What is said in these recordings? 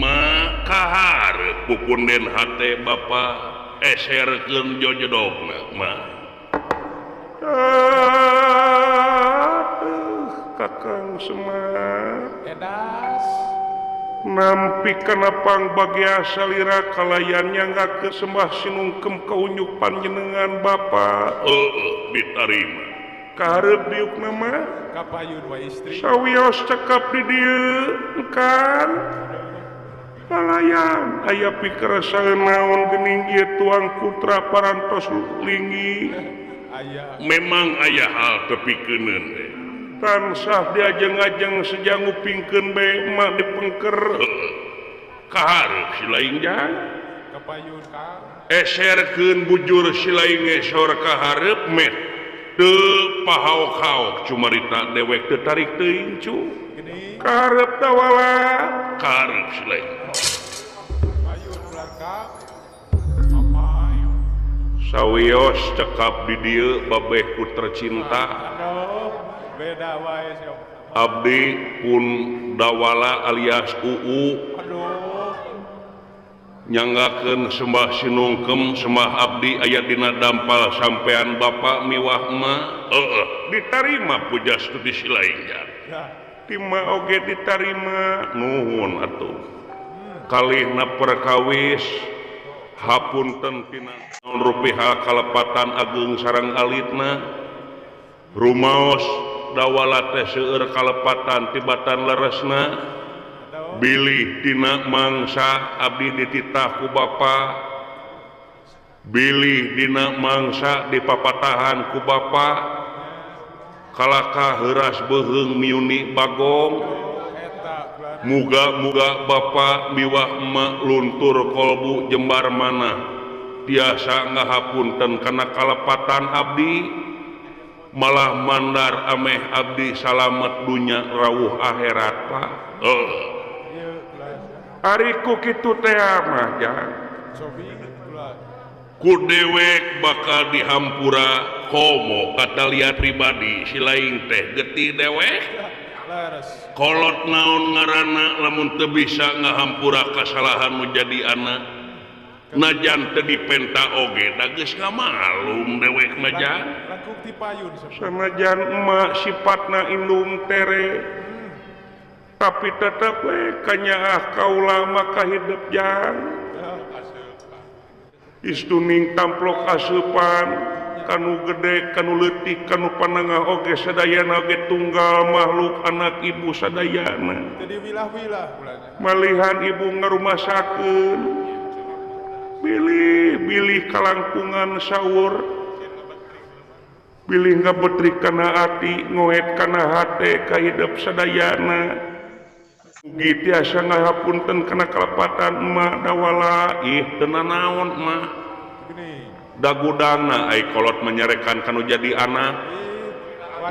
Maka hareup pupunden hate bapa eserkeun jojedogna mah. Kakang Semar edas nampi kana pangbagia salira kalayan nyangga ke sembah sinungkem kaunyuk panjenengan bapa. Heeh, ditarima. Kahareup diukna mah kapayun wa istri. Sawios cekap di dieu engkan kalayan aya pikeresaeun naon geuning ieu tuang putra parantos linggi. Aya memang aya hal tepikeuneun teh. Tansah diajeng-ajeng sejang ngupingkeun bae emak dipengker. Kahareup si laing jang kapayun ka eserkeun bujur si laing ngesor kahareup meh teu pahaok-haok cumarita dewek teu tarik teuing cu. Kahareup dawala kahareup si laing. Payun belaka. Sawios cekap di dieu babeh ku tercinta. Beda wae siap. Abdi pun dawala alias UU. Aduh. Nyanggakeun sembah sinungkem sembah abdi aya dina dampal sampean bapa miwah emak. Heeh, ditarima puja studi si laing jan. Tima oge ditarima. Nuhun atuh. Kalihna perkawis hapunten tina rupiah kalepatan ageung sareng alitna. Rumaos dawala teh seueur kalepatan tibatan leresna. Bilih dina mangsa abdi dititah ku bapa, bilih dina mangsa dipapatahan ku bapa, kalaka heuras beuheung miuni bagong. Muga-muga bapa miwah emak luntur kolbu jembar mana tiasa ngahapunten kana kalepatan abdi, malah mandar ameh abdi salamet dunya rawuh akhirat Pak. Ari ku kitu teh mah jang ku dewek bakal dihampura komo katalia pribadi si laing teh getih dewek kolot naon ngaranna lamun teu bisa ngahampura kasalahan nu jadi anak najan teu dipenta oge da geus ngamalum dewek mah jang. Sanajan emak sifatna indung tere tapi tetep we kanyaah kaula maka hidup jang. Istuning tamplok asupan kanu gede kanu leutik kanu panengah oge sadayana oge tunggal makhluk anak ibu sadayana. Jadi wilah-wilah malihan ibu ngarumasakeun bilih-bilih kalangkungan sawur bilih ngabetri kana ati ngoet kana hate kahidep sadayana. Mugi tiasa ngahapunten kana kalepatan emak dawala. Ih teu nanaon emak dagudangna ai kolot menyarekan kanu jadi anak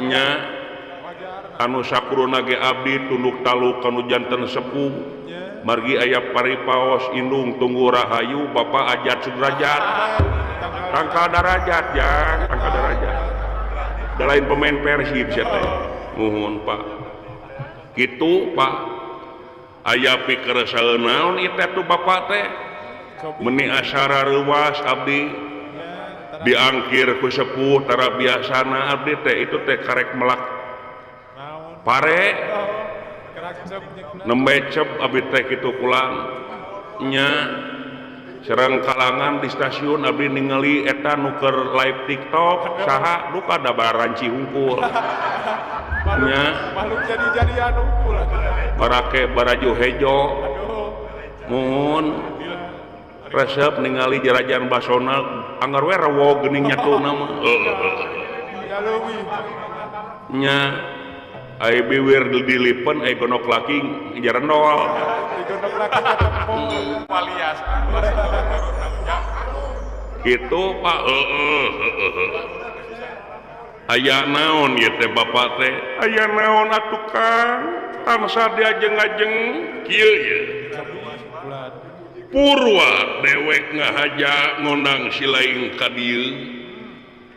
nya anu sakuruna ge abdi tunduk taluk kanu janten sepuh margi aya paripaos indung tunggu rahayu bapa Ajat Sudrajat tangkal darajat jang tangkal darajat da lain pemain Persib sia teh. Nuhun Pak kitu Pak. Aya pikeresaeun naon ieu teh tuh bapa teh meni asara reuwas abdi diangkir ku sepuh tara biasana abdi teh itu teh karek melak pare nembe cep abdi teh kitu pulang nya serang kalangan di stasiun abdi ningali eta nu keur live TikTok saha duka da baranci hungkul nya makhluk jadi-jadian hungkul barake baraju hejo muhun resep ningali jarajan basona anggar we rewo geuning nyatuna mah. Nya ai biwir dilipen ai gonok laki jarendol. Kitu Pak. Aya naon ieu teh bapa teh? Aya naon atuh Kang? Tansah diajeng-ajeng kieu ye. Purwa dewek ngahaja ngondang si laing ka dieu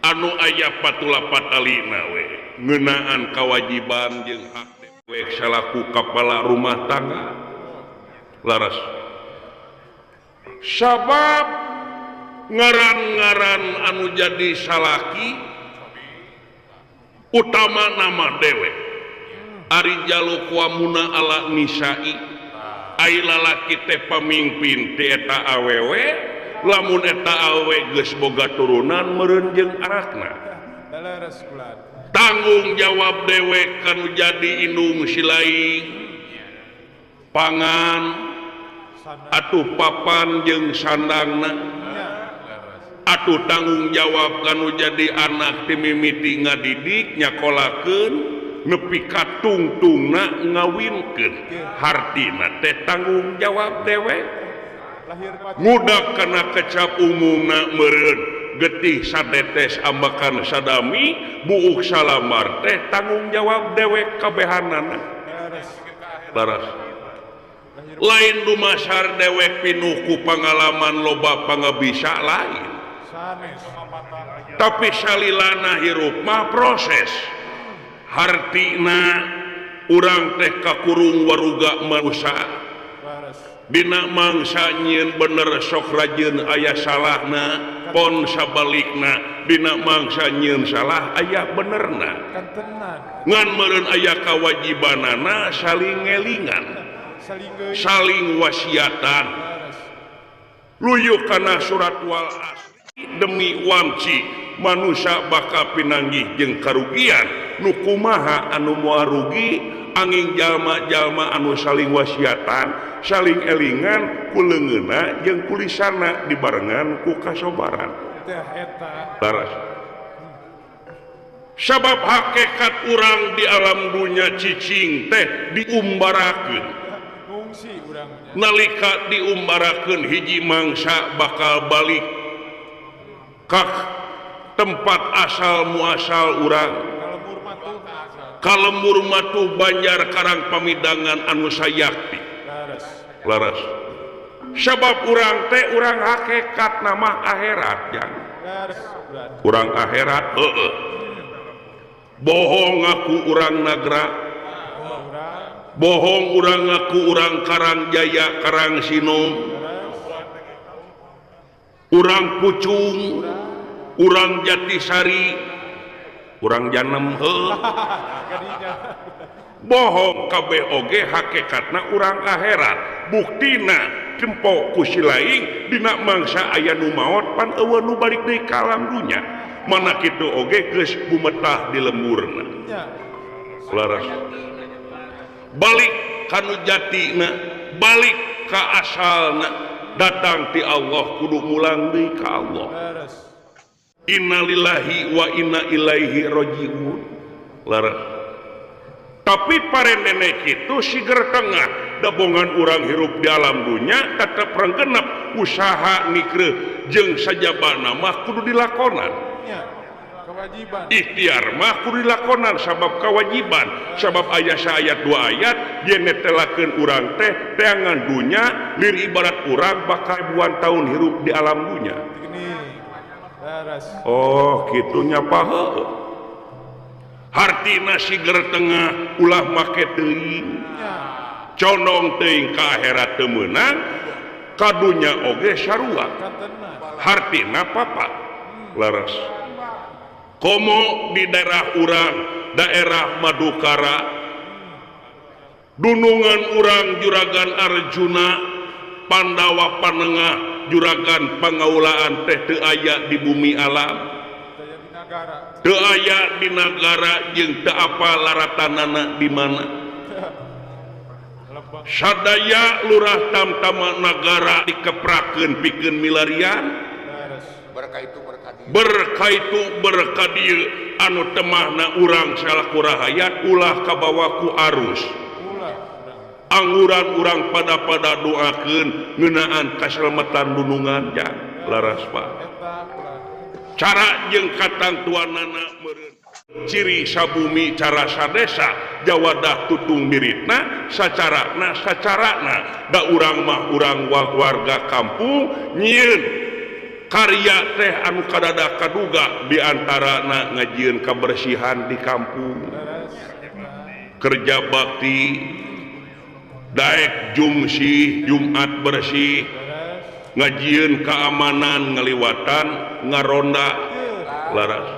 anu aya patulapat alina we ngeunaan kawajiban jeung hak dewek salaku kapala rumah tangga. Laras sabab ngaran-ngaran anu jadi salaki utama nama dewek ari jalu kuamuna ala nisa'i ai lalaki teh pamimpin ti eta awewe lamun eta awewe geus boga turunan meureun jeung arakna tanggung jawab dewek kanu jadi indung silaing pangan atuh papan jeung sandangna atuh tanggung jawab kanu jadi anak timimiti ngadidik nyakolakeun nepi ka tungtungna ngawinkeun hartina teh tanggung jawab dewek ngudak kana kecap umumna meureun getih satetes ambakan sadami buuk salamar teh tanggung jawab dewek kabehanana laras lain dumasar dewek pinuh ku pangalaman loba pangabisa lain tapi salilana hirup mah proses hartina urang teh kakurung waruga manusia dina mangsa nyieun bener sok rajin aya salahna pon sabalikna dina mangsa nyieun salah aya benerna ngan meureun aya kawajibanana saling ngelingan saling wasiatan luyu kana surat wal asri demi wamci manusia bakal pinanggih jeung karugian nu kumaha anu moal rugi angin jalma-jalma anu saling wasiatan saling elingan ku leungeunna jeung ku lisana dibarengan ku kasobaran laras sabab hakikat urang di alam dunya cicing teh diumbarakeun nalika diumbarakeun hiji mangsa bakal balik ka tempat asal muasal urang kalembur matuh Banjar Karang Pamidangan anu sayakti laras sabab urang teh urang hakikat nama akhirat jang urang akhirat heueuh bohong ngaku urang Nagra bohong urang ngaku urang Karangjaya Karang Sinom urang Pucung urang Jatisari urang Janem heuh bohong kabeh oge hakikatna urang akhirat buktina tempo ku si laing dina mangsa aya nu maot pan eueuh nu balik deui ka alam dunya mana kitu oge geus bumetah di lemburna laras balik kanu jatina balik ka asalna datang ti Allah kudu mulang deui ka Allah. Innalillahi wa inna ilaihi rajiun laras tapi pare nenek itu siger tengah dabongan urang hirup di alam dunya tetep renggenep usaha nikreuh jeung sajabana mah kudu dilakonan ikhtiar mah kudu dilakonan sabab kewajiban sabab aya saayat dua ayat yen netelakeun urang teh teangan dunya lir ibarat urang bakal ribuan tahun hirup di alam dunya. Oh gitunya pahe hartina siger tengah ulah make teuing condong teuing ka akhirat teu meunang ka dunya oge sarua hartina papa laras komo di daerah urang daerah Madukara dunungan urang Juragan Arjuna Pandawa Panengah juragan pangaulaan teh teu aya di bumi alam teu aya di nagara jeung teu apa laratanana di mana sadaya lurah tamtama nagara dikeprakeun pikeun milarian berkaitu berkadieu anu temahna urang salaku rahayat ulah kabawa ku arus angguran urang pada-pada doakeun ngeunaan kaselamatan dunungan jang laras Pak cara jeung katangtuanana meureun ciri sabumi cara sadesa jawadah tutung miritna sacarana sacarana da urang mah urang warga kampung nyieun karya teh anu kadada kaduga di antarana ngajieun kabersihan di kampung kerja bakti Daek Jumsih Jumat bersih ngajieun keamanan ngaliwatan ngaronda laras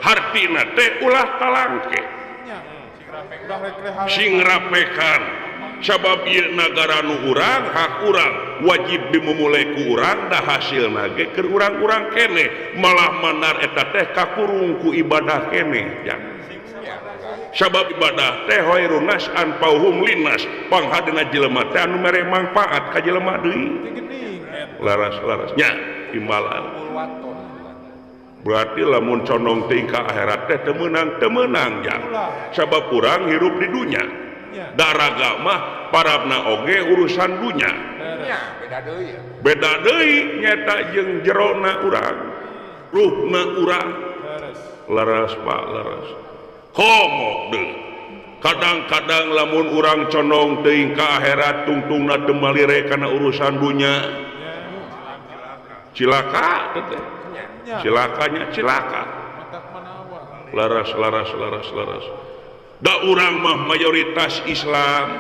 hartina teh ulah talangke sing rapekan sabab ieu nagara nu urang hak urang wajib dimumule ku urang da hasilna ge keur urang-urang keneh malah manar eta teh kakurung ku ibadah keneh ya. Sabab ibadah teh khairun nas anfa'uhum linnas panghadena jelema teh anu mere mangfaat ka jelema deui laras-laras nya imbalan berarti lamun condong teuing ka akhirat teh teu meunang jang sabab urang hirup di dunya daraga mah parabna oge urusan dunya beda deui nyata jeung jerona urang ruhna urang laras Pak laras komo deui kadang-kadang lamun urang condong teuing ka akhirat tungtungna teu malire kana urusan dunya cilaka teh cilakanya cilaka laras laras laras laras da urang mah mayoritas Islam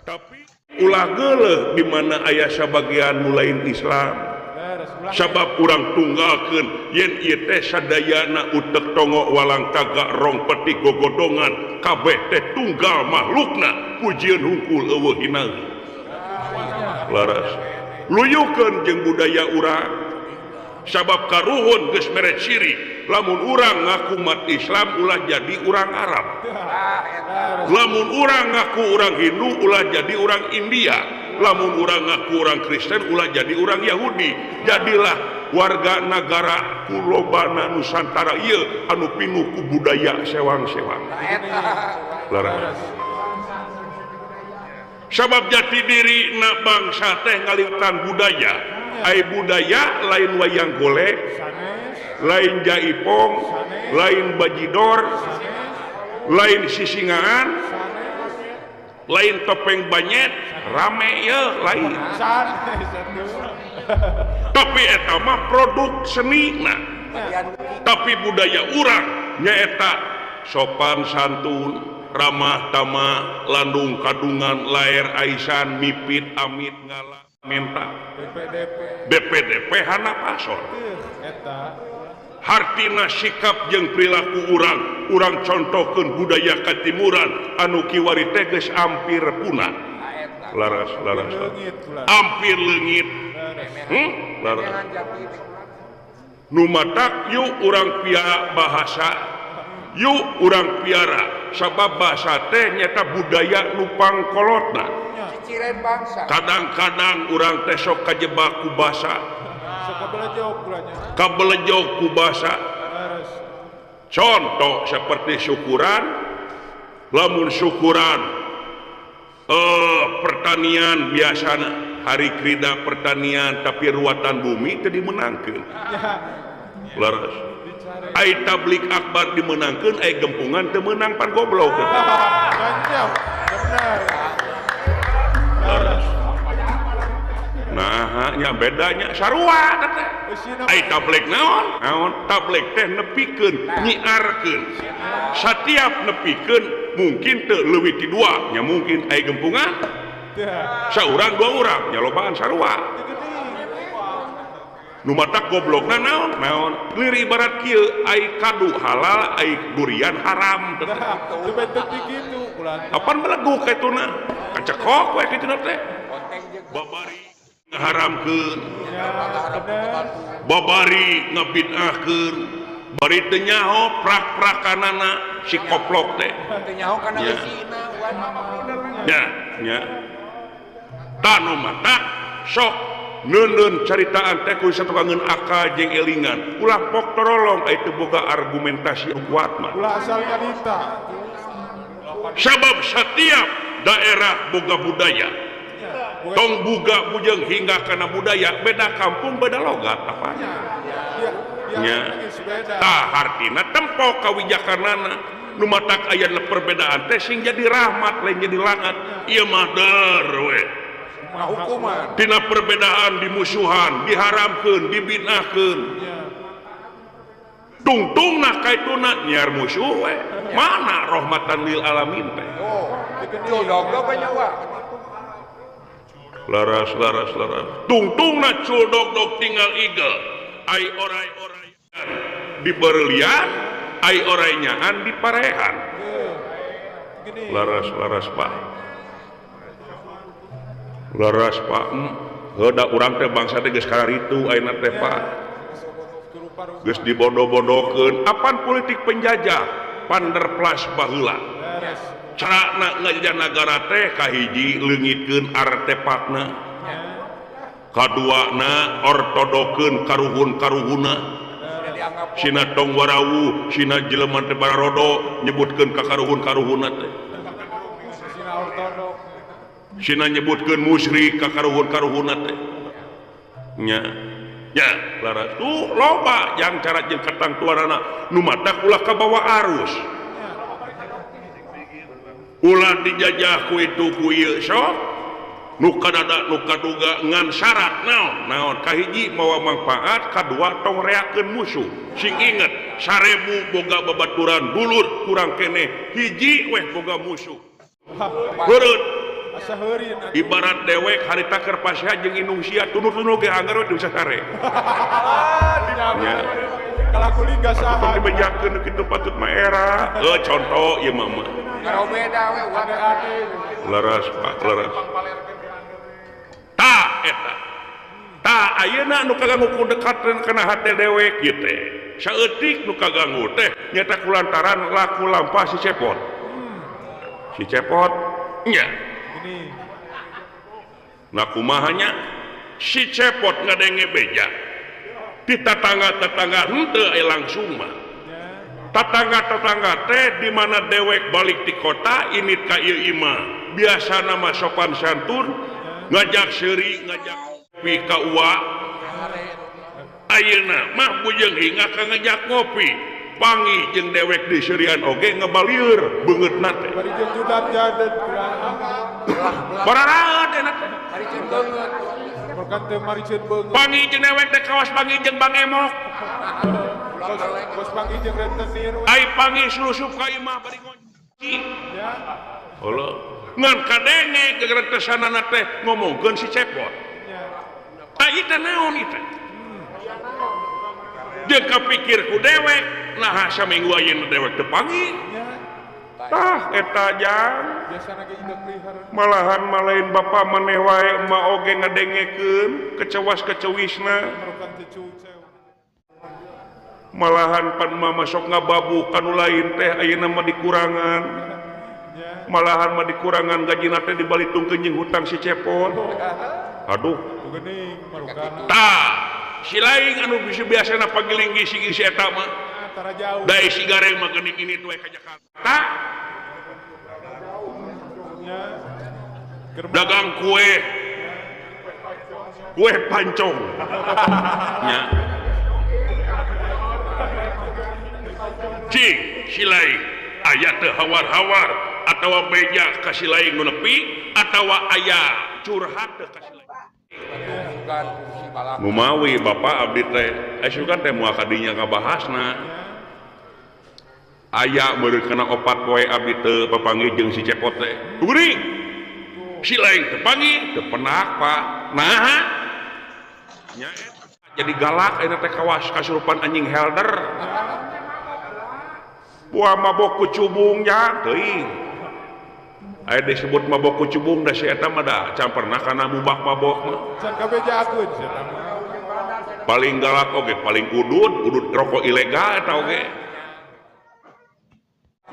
tapi ulah geuleuh di mana aya sabagian nu lain Islam sabab urang tunggalkeun yen ieu teh sadayana utek tongo walang tagak rong petik gogodongan kabeh teh tunggal makhlukna pujieun hungkul eueuh hinaeun laras luyukeun jeung budaya urang sabab karuhun geus mere ciri lamun urang ngaku umat Islam ulah jadi urang Arab lamun urang ngaku urang Hindu ulah jadi urang India lamun urang ngaku urang Kristen ulah jadi urang Yahudi jadilah warga nagara kulobana Nusantara ieu anu pinuh ku budaya sewang-sewang laras sabab jati diri na bangsa teh ngaliwatan budaya ai budaya lain wayang golek lain jaipong lain bajidor lain sisingaan lain topeng banyet rame ya lain tapi eta mah produk seni nah tapi budaya urang nyaeta sopan santun ramah tamah landung kadungan laer aisan mipit amit ngala minta DPDP hana pasor hartina sikap jeung perilaku urang urang contohkeun budaya katimuran anu kiwari teh geus ampir punah laras laras ampir leungit laras nu matak yuk urang piara bahasa yuk urang piara sabab bahasa teh nyata budaya nu pangkolotna kadang-kadang urang teh sok kajebak ku basa kabelejog ku basa contoh seperti syukuran lamun syukuran pertanian biasana hari krida pertanian tapi ruatan bumi teu dimenangkeun laras ai tablik akbar dimenangkeun ai gempungan teu meunang pan goblok laras nah nya bedanya sarua teh ai tablik naon naon tablik teh nepikeun nyiarkeun satiap nepikeun mungkin teu leuwih ti dua nya mungkin ai gempungan saurang dua urang nya lobaan sarua nu matak goblokna naon naon lieur ibarat kieu ai kadu halal ai durian haram teh apan beleguk kituna kacekok we kituna teh babari ngaharamkeun babari ngabid'ahkeun bari teu nyaho prak-prakanana si koplok teh teu nyaho kana eusina nya nya tah nu matak sok neundeun caritaan teh kudu satukangeun akal jeung elingan ulah pok torolong ai teu boga argumentasi kuat mah ulah asal nyarita sabab setiap daerah boga budaya tong buga bujeng hingga kana budaya beda kampung beda logat apa nya tah hartina tempo kawijakanana nu matak aya perbedaan teh sing jadi rahmat lain jadi langat ieu mah der we hukuman tina perbedaan dimusuhan diharamkeun dibid'ahkeun Tungtungna kaituna nyiar musuh we. Mana rahmatan lil alamin teh. Laras laras laras. Tungtungna culdog-dog tinggal igel. Ai orai-orai di berlian, ai orai nyaan di parehan. Laras laras Pak. Laras Pak. Heuda urang teh bangsa teh geus kararitu ayeuna teh Pak. Geus dibodoh-bodohkeun apan politik penjajah panderplas baheula. Carana ngajajah nagara teh kahiji leungitkeun artefakna. Kaduana ortodokeun karuhun-karuhunna. Sina tong warawu, sina jelema teh bararodo nyebutkeun ka karuhun-karuhunna teh. Sina nyebutkeun musyrik ka karuhun-karuhunna teh. Nya nya laras tuh loba yang cara jeung katangtuanana nu matak ulah kabawa arus. Ulah dijajah ku itu ku ieu sok nu kadada nu kaduga ngan syarat naon naon kahiji mawa manfaat kadua tong reakeun musuh. Sing inget 1000 boga babaturan dulur kurang keneh hiji weh boga musuh. Heureut ibarat dewek harita keur pasea jeung indung sia tunduh-tunduh ge anggar we teu bisa sare. Nya. Kalakuling gasaha. Dibejakeun kitu patut mah era. Heuh contoh ieu mah mah. Beda we Laras Pak, laras. Tah eta. Tah ayeuna nu kaganggu ku dekatkeun kana hate dewek ieu teh. Saeutik nu kaganggu teh nyaeta kulantaran laku lampah si Cepot. Si Cepot nya. Nah kumahanya si Cepot ngadenge beja di tetangga-tetangga henteu aya langsung mah. Tetangga-tetangga teh di mana dewek balik di kota init ka ieu imah. Biasana mah sopan santun ngajak seuri ngajak ngopi ka uwa. Ayeuna mah bujeng hingga ka ngajak ngopi. Pangi jeung dewek di seurian oge ngebalieur beungeutna teh. Bari jeung judat jadet bararaat enak teh. Berkat teh mariceun beungeut. Pangi jeung dewek teh kawas pangi jeung Bang Emok. Bos pangi jeung rentenir. Ai pangi sulusup ka imah bari ngonci. Ya. Allah. Ngan kadenge gegeretesanana teh ngomongkeun si Cepot. Tah ieu teh naon ieu teh? Jeung kapikir ku dewek nah saminggu ayeuna dewek teu panggih. Tah eta jang malahan malain bapa maneh wae emak oge ngadengekeun kecewas kecewisna. Malahan pan mama sok ngababu kanu lain teh ayeuna mah dikurangan. Malahan mah dikurangan gajina teh dibalitungkeun jeung hutang si Cepot. Aduh. Tah si lain anu bisa biasana pagiling gisi-gisi eta mah. Dai si gareng mah geuning ini tuh ka Jakarta. Dagang kue. Kue pancong. Nya. Cing si lain aya teu hawar-hawar atawa beja ka si lain nu nepi atawa aya curhat teu ka si lain. Numawi bapak abdi teh asukan teh moal kadinya ngabahasna. Aya meureun kana opat poe abdi teu papanggih jeung si Cepot teh. Geuring. Si lain teu panggih, teu penak Pak. Naha? Nya jadi galak ayeuna teh kawas kasurupan anjing helder. Buah mabok ku cubung nya teuing. Aya disebut mabok ku cubung da si eta mah da can pernah kana mubak mabok mah. Can kabejakeun si eta mah. Paling galak oge, paling udud, udud rokok ilegal eta oge.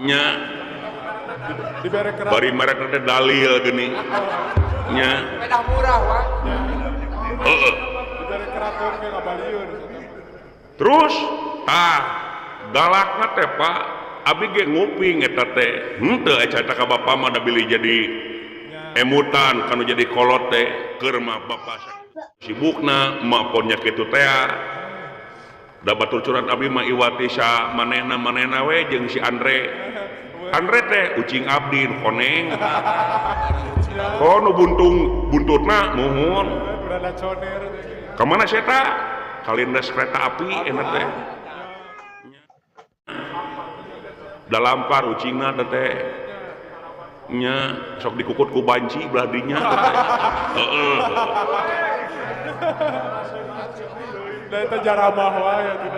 Nya dibere keras. Bari merek teh dalil geuning. Nya. Pedah murah wah. Heeh. Dibere keraton ge ngabalieur. Terus tah galakna teh Pak, abi ge nguping eta teh. Henteu eta ka bapa mah da bilih jadi emutan kanu jadi kolot teh keur mah bapa sibukna emak pon nya kitu teh. Da batur curat abi mah iwati sa manehna-manehna we jeung si Andre. Andre teh ucing abdi nu koneng. Oh nu buntung buntutna muhun. Ka mana si eta? Kalindas kereta api enak teh. Dalampar ucingna teh nya sok dikukut ku banci belah dinya teh. Heeh. Da eta jaramah wae atuh.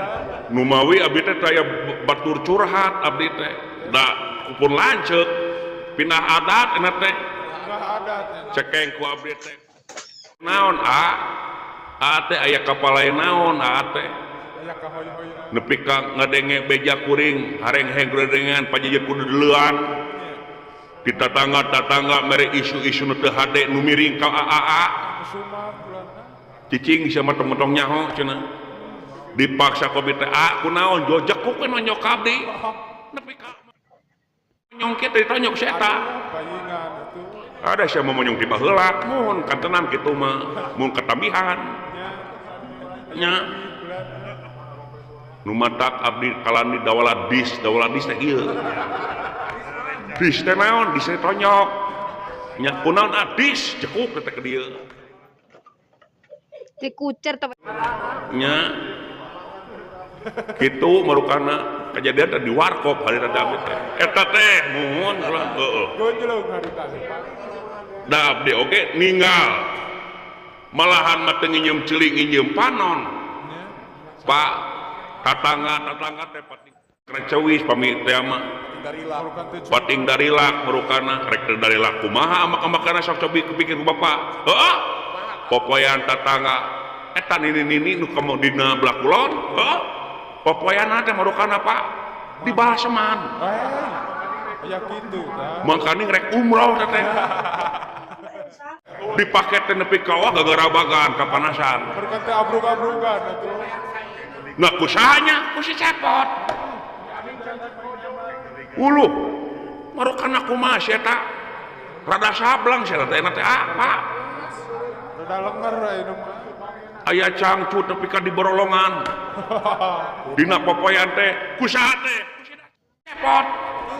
Numawi abdi teh aya batur curhat abdi teh. Da kupun lanceuk pindah adat enak teh. Pindah adat. Cekeng ku abdi teh. Naon a? A teh aya kapalae naon a teh? Aya kahoy-hoy. Nepi ka ngadenge beja kuring, harengheng gredengan pajejer kudu deleuan. Di tatangga-tatangga mere isu-isu nu teu hade nu miring ka AAA. Cicing sia mah tong nyaho cenah. Dipaksa ku abdi teh a kunaon jojek ku nonyok ka abdi. Nepi ka nyongket ditonyok si eta. Ada sia mah monyong ti baheula mun kantenan kitu mah mun katambihan. Nya nu matak abdi kalani dawala dis teh ieu. Dis teh naon dis teh tonyok. Nya kunaon adis cekuk teh ka dieu. Dikucer teh. Nya kitu marukana kejadian teh di warkop harita teh abdi teh. Eta teh muhun ulah heueuh. Gonjlong harita teh. Da abdi oge ninggal. Malahan mah teu nginjem ceuli nginjem panon. Pak tatangga teh pating krecewis pami teh mah. Pating darilak marukana rek teu darilak kumaha amak-amakana sok cobi kepikir ku bapak. Heueuh. Popoyan tatangga eta nini-nini nu kamu dina belah kulon, heueuh. Popoyana teh marukana Pak dibalaseman. Aya kitu tah. Mangkani rek umroh teh teh. Dipake teh nepi ka wah gagarabagan kapanasan. Marukan teh abrug-abrugan atuh. Nah kusahanya ku si Cepot. Uluh marukana kumaha si eta? Rada sablang si eta teh teh ah, Pak. Rada lenger ayeuna mah. Aya cangcut nepi ka di borolongan. Dina popoyan teh kusaha teh? Ku si Cepot.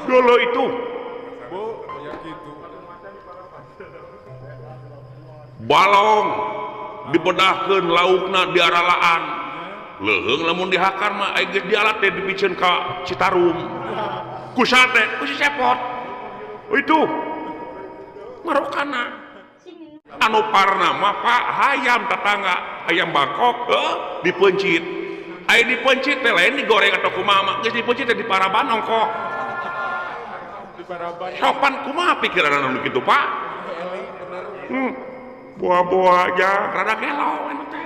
Dulu itu. Bu, aya kitu. Balong dibedahkeun laukna diaralaan. Leuheung lamun dihakar mah aya geus dialat teh dipiceun ka Citarum. Kusaha teh? Ku si Cepot. Itu marukana. Anu parna mah Pak hayam tetangga, hayam Bangkok heuh dipeuncit. Aya dipeuncit teh lain digoreng atau kumaha mah geus dipeuncit teh diparaban ongkoh. Diparaban. Sopan kumaha pikiran anu kitu Pak? Buah-buah aja rada gelo anu teh.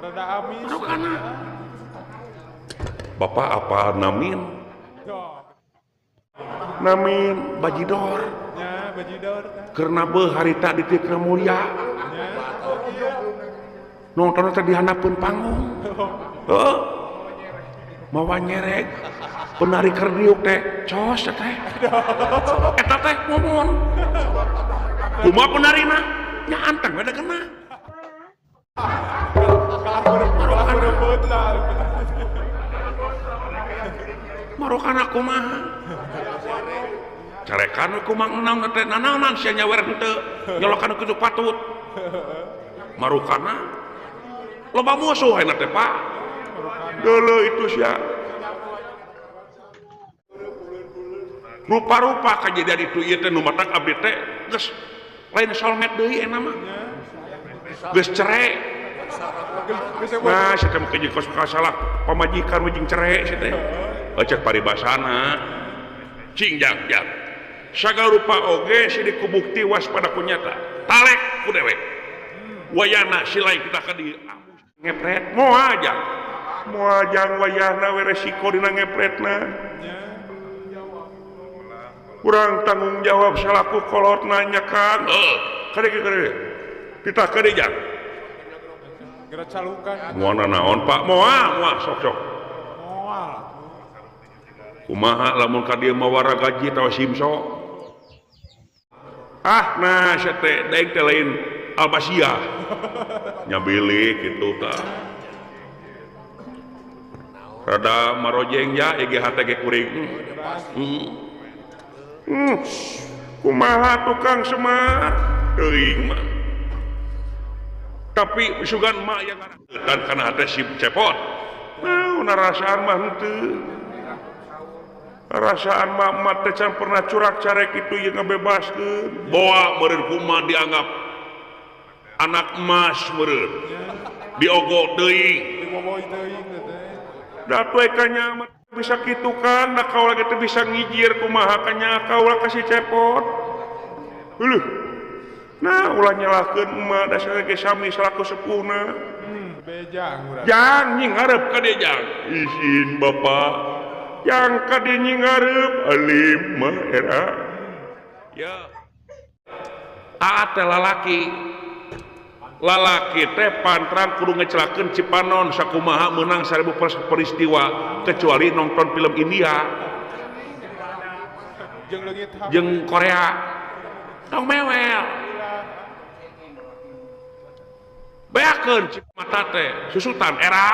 Rada amis. Marukana. Bapak apa namin? Namin bajidor. Nya bajidor teh. Karena beuh harita di Tirta Mulia. Nonton teh di handapeun panggung. Heuh. Mawa nyereg. Penari kerdiuk teh cos teh. Eta teh ngomong. Kumaha penarina? Nya anteng we da kena. Marukana kumaha? Carekan we kumaha naon teh nanaonan sia nyawer henteu nyolokan kitu patut. Marukana loba musuh ayeuna teh Pak. Deuleu itu sia. Rupa-rupa kejadian itu ieu teh nu matak abdi teh geus lain solmet deui eta mah. Geus cere. Nah, sia teh make jeung kos salah pamajikan we jeung cere sia teh. Cek paribasana. Cing jang jang. Sagala rupa oge sidik kubukti waspada ku nyata. Talek ku dewek. Wayana silai kita ka dieu ngepret moal jang. Moal jang wayahna we resiko dina ngepretna. Kurang tanggung jawab salaku kolot nanya Kang. Heuh, kade kade. Kita kade jang. Geura calukan. Moal naon Pak? Moal, moal sok-sok. Moal. Kumaha lamun ka dieu mawara gaji atawa simso. Ah, nah sia teh daek teh lain Albasiah. Nyabilik kitu tah. Rada marojeng ya EGHT ge kuring. Kumaha tukang Semar teuing mah. Tapi sugan mah yang dan kana hate si Cepot. Nah, narasaan mah henteu. Rasaan mak teh can pernah curak carek itu ieu ngabebaskeun. Boa meureun kumaha dianggap anak emas meureun. Diogok teuing. Diboboy teuing teh. Da tue kanya mah bisa kitu kan, da kaula ge teu bisa ngijir kumaha kanya kaula kasih cepot. Heuh. Nah, ulah nyalahkeun emak da sareng ge sami salaku sepuhna. Beja ngurang. Jang nying hareup ka dieu jang. Izin Bapak. Yang kadinya ngarep alim mah era ya aa teh lalaki lalaki teh pantrang kudu ngecelakeun Cipanon sakumaha meunang 1000 peristiwa kecuali nonton film India jeung Korea tong mewel beakeun mata teh susutan era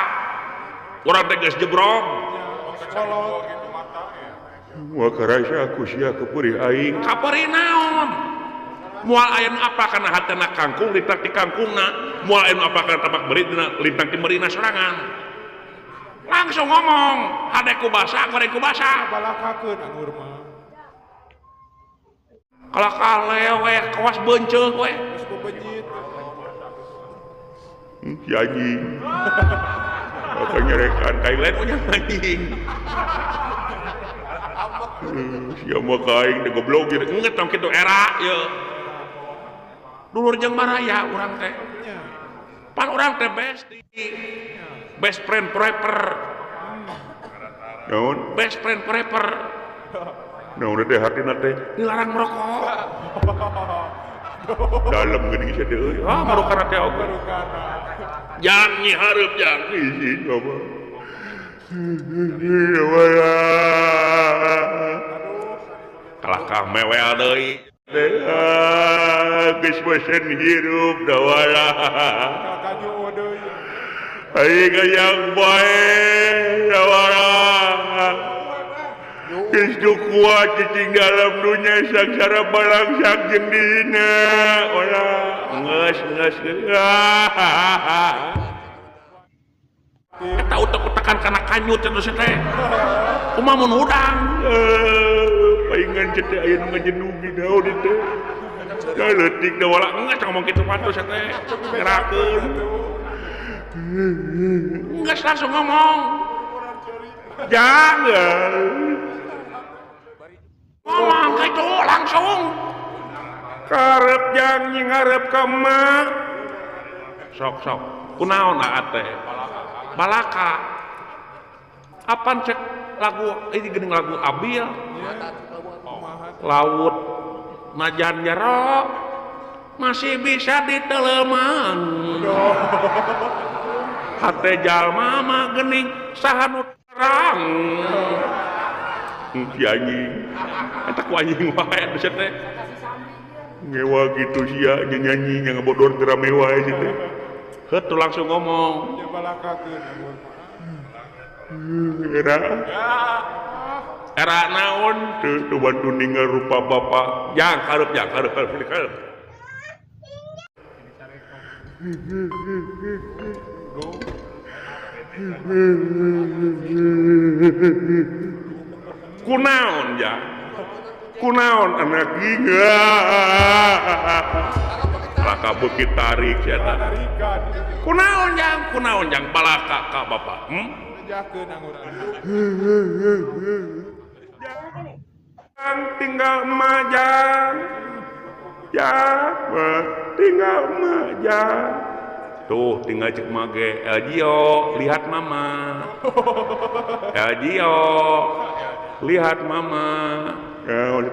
urang teh geus jebrong. Wah karasa aku sia keperih aing. Kaperih naon? Moal aya nu apa kana hatena kangkung lintang ti kangkungna, moal aya nu apa kana tapak beri dina lintang ti merina sorangan. Langsung ngomong, hade ku basa, goreng ku basa. Balakakeun anggur mah. Kalakah lewe kawas beunceuk we. Geus bebenyit. Si anjing. Apa nyerekan kain lain punya anjing. Sia mah kain teh goblok gitu. Enggeus tong kitu era ieu. Dulur jeung baraya urang teh. Pan urang teh bestie. Best friend forever. Naon? Best friend forever. Naon teh hartina teh? Dilarang merokok. Dalem geuning sia teh euy. Ah marukana teh oge. Jang nyi hareup jang. Izin Bapak. Kalakah mewel deui. Geus bosen hirup dawala. Aing hayang bae dawala. Geus nu kuat cicing dalam dunya sangsara balangsak jeung dina. Olah geus geus. Eta utek-utekan kana kanyut terus teh. Kumaha mun hudang? Paingan teh aya nu ngajenugi daun teh. Da leutik da wala geus ngomong kitu pantes teh. Ngerakeun. Geus langsung ngomong. Jangan. Ngomong kitu langsung. Karep jang nying hareup ka emak. Sok sok. Kunaon aa teh? Balaka. Apan cek lagu ini geuning lagu Abil. Laut najan jero masih bisa diteleman. Hate jalma mah geuning saha nu terang. Si anjing. Eta ku anjing wae atuh teh. Ngewa gitu sia nyanyi nya ngabodor geura mewah aja teh. Heuh langsung ngomong. Era era naon teu bantu ninggal rupa bapak. Jang hareup jang hareup hareup hareup. Kunaon jang? Kunaon anak gingga? Balaka beuki tarik sia tah. Kunaon jang? Kunaon jang balaka ka bapak? Jang tinggal emak jang. Jang tinggal emak jang. Tuh tinggal cek mage Elgio lihat mama. Elgio lihat mama.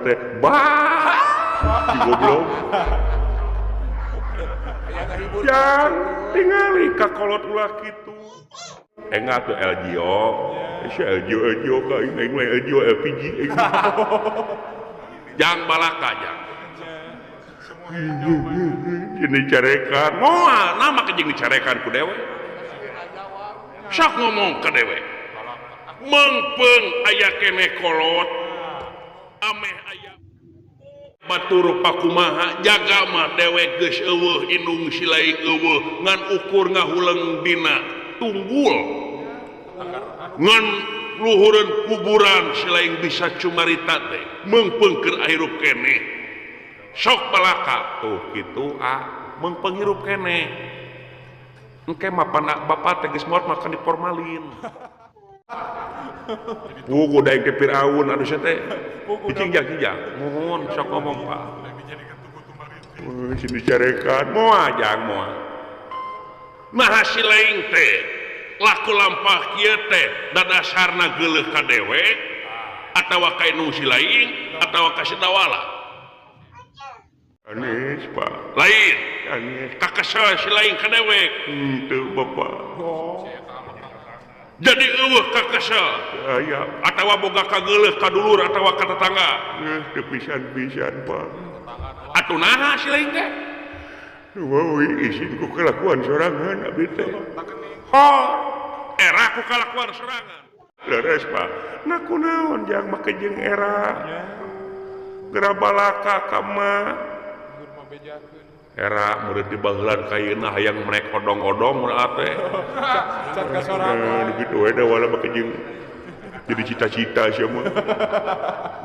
Teh bah goblok. Jang tingali ka kolot ulah kitu. Enggak tuh Elgio. Si Elgio Elgio ka aing mah Elgio LPG. Jang balaka jang. Ini carekan. Moal nama ke jeung dicarekan ku dewe. Sok ngomong ka dewe. Meungpeung aya keneh kolot. Ameh aya batur pakumaha jaga mah dewek geus eueuh indung silaing eueuh ngan ukur ngahuleng dina tunggul ngan luhureun kuburan si laing bisa cumarita teh meungpeung hirup keneh sok balaka tuh kitu ah meungpeung hirup keneh engke mapan bapak teh geus maot makan diformalin. Pugu daek teh Firaun aduh sia teh dicing-jang muhun sok ngomong Pak. Sini carekan moal jang moal. Nah si laing teh laku lampah kieu teh dadasarna geuleuh ka dewek atawa ka indung si laing atawa ka si dawala. Anis Pak. Lain anis kakesel si laing ka dewek. Henteu Bapak. Jadi eueuh kakesel aya atawa boga kageuleuh ka dulur atawa ka tetangga. Teu pisan-pisan Pak. Atuh naha si laing teh? Wow, isin ku kelakuan sorangan abdi teh. Oh, era ku kalakuan sorangan. Leres Pak. Nah kunaon jang make jeung era. Geura balaka ka mah. Era murid di baheula ka ayeuna hayang merek odong-odong mun teh. Cat ka sorangan. Kitu we da wala make jeung jadi cita-cita sia mah.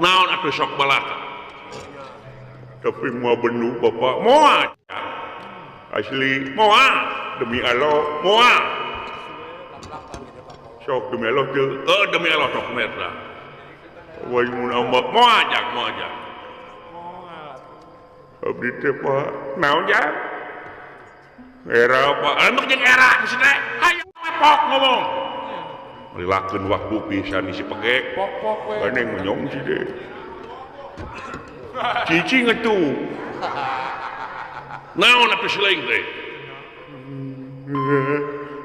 Naon atuh sok balaka. Tapi moal bendu Bapak. Moal. Asli moal demi Allah moal. Sok demi Allah teu. Demi Allah sok eta. Wai mun ambak moal jang moal jang. Abdi teh Pak. Naon jang? Era Pak. Anu jeung era geus teh. Hayo pok ngomong. Melilakeun waktu pisan isi pegek. Pok-pok we. Gandeng menyong si deh. Cicing atuh. Naon atuh si laing teh?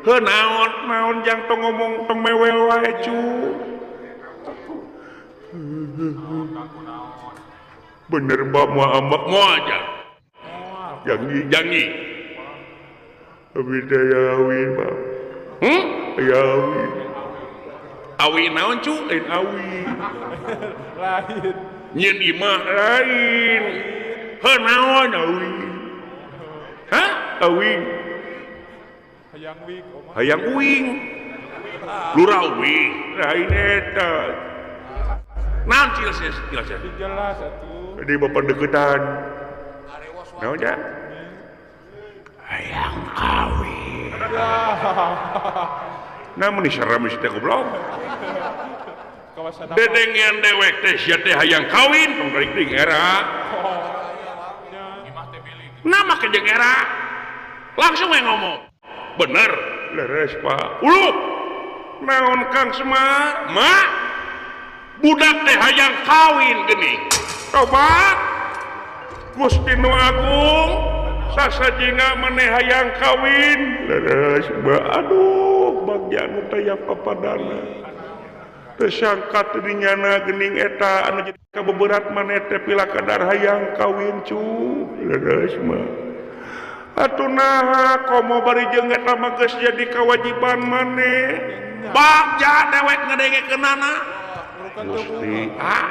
Heuh naon naon jang tong ngomong tong mewel wae cu. Bener Pak moal ambek moal jang. Janji janji. Abdi teh awi Pak. Awi. Awi naon cu? Lain awi. Lain. Nyeun imah lain. Heuh naon awi? Hah? Awi. Hayang wing. Hayang uing. Lurah uing. Lain eta. Naon jelas jelas. Jelas atuh. Jadi bapak deketan. Naon jang? Hayang kawin. Nah mun serem si teh goblok. Dedengean dewek teh sia teh hayang kawin tong deui era. Nama ke jeung era. Langsung we ngomong. Bener. Leres Pak. Uluh. Naon Kang Semar? Ma. Budak teh hayang kawin geuning. Tobat. Gusti Nu Agung sasajina maneh hayang kawin. Leres Pak. Aduh, bagja nu taya papadana. Teu sangka teu dinyana geuning eta anu jadi kabeberat maneh teh pila kadar hayang kawin cu. Leres mah. Atuh naha komo bari jeung eta mah geus jadi kewajiban maneh. Bagja dewek ngadengekeunana. Gusti ah.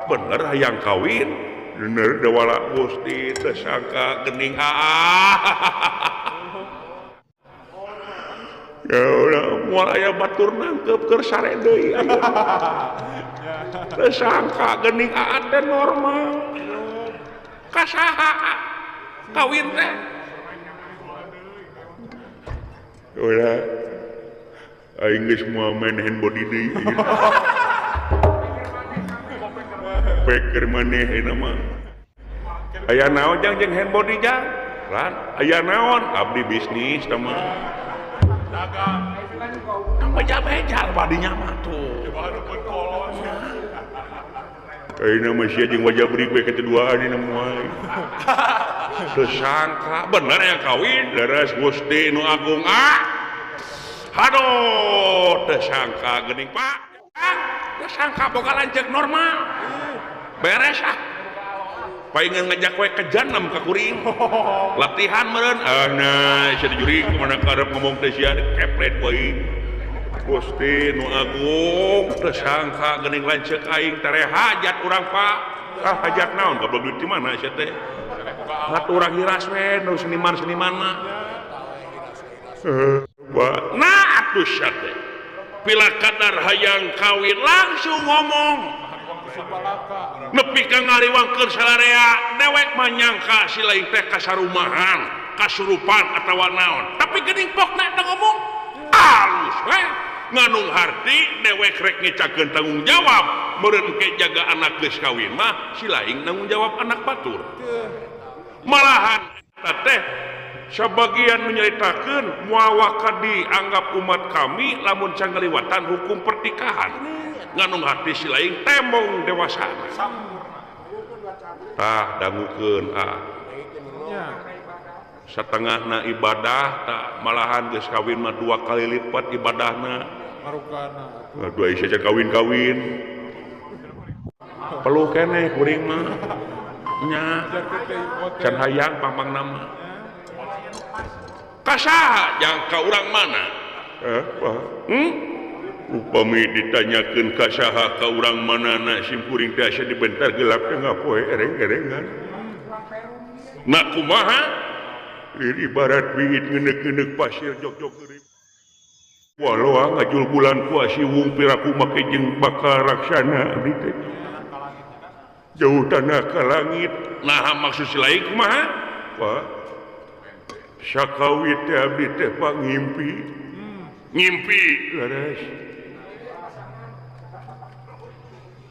Bener hayang kawin. Bener dewala Gusti teu sangka geuning ah. Ya ulah moal aya batur nangkep keur sare deui ayeuna. Teu sangka geuning aa teh normal. Ka saha kawin teh? Ulah aing geus moal main handbody deui. Peker maneh ayeuna mah. Aya naon jang jeung handbody jang? Lan, aya naon? Abdi bisnis teh mah. Dagang. Tong beja-beja badinya mah tuh. Ayeuna mah sia jeung wajah beri we keduaan dina moal. Teu sangka bener yang kawin leres Gusti Nu Agung ah. Aduh, teu sangka geuning Pak. Teu sangka boga lanceuk normal. Beres ah. Paingan ngajak we ke janam ka kuring. Latihan meureun. Ah nah, sia dijurig kumaha karep ngomong teh sia keplet we. Gusti Nu Agung teu sangka geuning lanceuk aing tere hajat urang Pak. Ah hajat naon goblok duit di mana sia teh? Hat urang hiras we nu seniman-seniman mah. Nah atuh sia teh. Pila kadar hayang kawin langsung ngomong. Nepi ka ngariwangkeun salarea dewek mah nyangka si lain teh kasarumahan, kasurupan atawa naon. Tapi geuning pokna teh ngomong alus we. Nganung harti dewek rek ngecakeun tanggung jawab meureun ke jaga anak geus kawin mah si lain nanggung jawab anak batur. Malahan eta teh sebagian menyeritakeun moal waka dianggap umat kami lamun can ngaliwatan hukum pernikahan. Nganung hati si lain tembong dewasa. Tah dangukeun ah. Satengahna ibadah tak malahan geus kawin mah 2 kali lipat ibadahna. Dua isa can kawin-kawin. Peluh keneh kuring mah. Nya. Can hayang pamangna mah. Kasaha jang ka urang mana? Upami ditanyakeun kasaha ka urang manana sim kuring teh asa dibentar gelap teh ngapoe ereng-erengan. Na kumaha? Ibarat bingit ngenek-ngenek pasir jog-jog geuring. Waloa ngajul bulan puasi wung piraku make jeung bakal raksana abdi teh. Jauh tanah ka langit. Nah maksud si lain kumaha? Pak sakawit teh abdi teh Pak ngimpi. Ngimpi leres.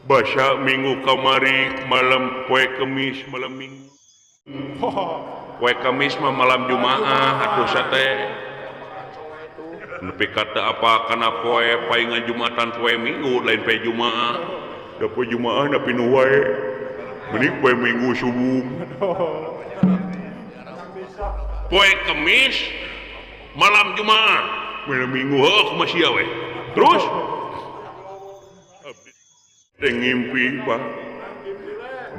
Basa minggu kamari malam poe Kemis malam Minggu. Poe Kemis mah malam Jumaah atuh sate. Nepi kata apa kana poe paingan Jumatan poe Minggu lain poe Jumaah. Da poe Jumaah da pinuh wae. Mending poe Minggu subuh. Poe Kemis malam Jumaah malam Minggu heuh kumaha sia we. Terus teh ngimpi Pak.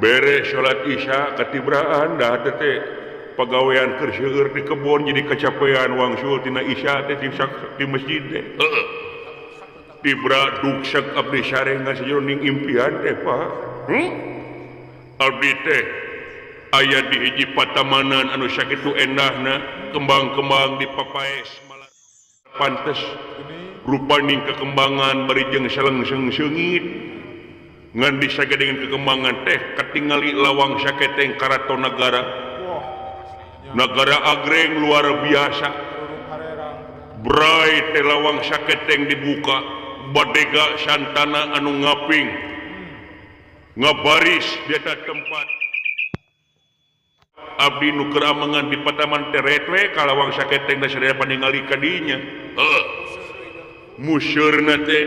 Beres salat Isya katibraan dah teh pagawean keur seueur di kebon jadi kecapean wangsul tina Isya teh di masjid teh. Heeh. Tibra duksek abdi sarengan sajeroning impian teh Pak. Abdi teh aya di hiji patamanan anu sakitu endahna kembang-kembang di papaes malah pantes rupaning kekembangan bari jeung salengseng seungit ngan disagedengan kekembangan teh katingali lawang saketeng karaton nagara nagara agreng luar biasa brai teh lawang saketeng dibuka badega santana anu ngaping ngabaris di eta tempat abdi nu keur amangan di pataman teret we ka lawang saketeng da sadaya paningali ka dinya. Heuh. Museurna teh